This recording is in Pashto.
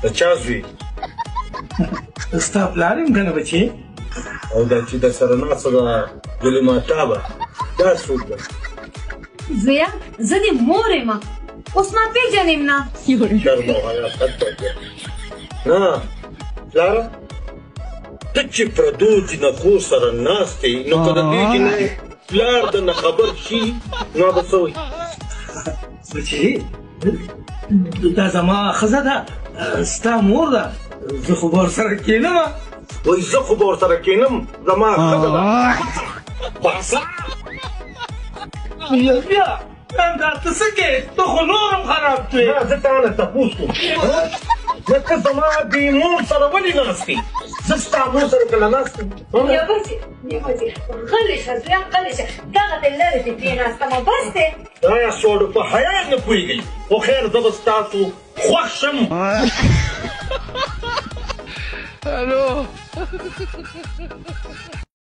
د چا زوی؟ ستا پلار یم که نه بچې؟ او دا چې در سره ناسته ده ګلې ماتابه، دا څوک ده؟ زویه زه دې مور یم، اوس ما پېژنې نه؟ شرم او حیا ختمه کړه. نه پلاره، ته چې پردو جینکو سره ناست یې، نو که د دې جینۍ پلار درنه خبر شي نو به څه وایي؟ بچې دا زما ښځه ده، ستا مور ده، زه خو به ورسره کښېنم. وایي زه خو به ورسره کښېنم، زما ښځه ده. باسه بیا دا ته څه کوې؟ ته خو نور هم خراب شوې. نه زه تا نه تپوس کوم، نه ته زما د مور سره ولې ناست یې؟ زه ستا مور سره کله ناست یم؟ بیا بچې، بیا بچې، غلی شه زویه، غلی شه، دغه دې لرې دې کښېناستم بس دی. دا سوړو په حیا نه پوهېږئ، خو خیر زه به ستاسو خوښ شم. الو.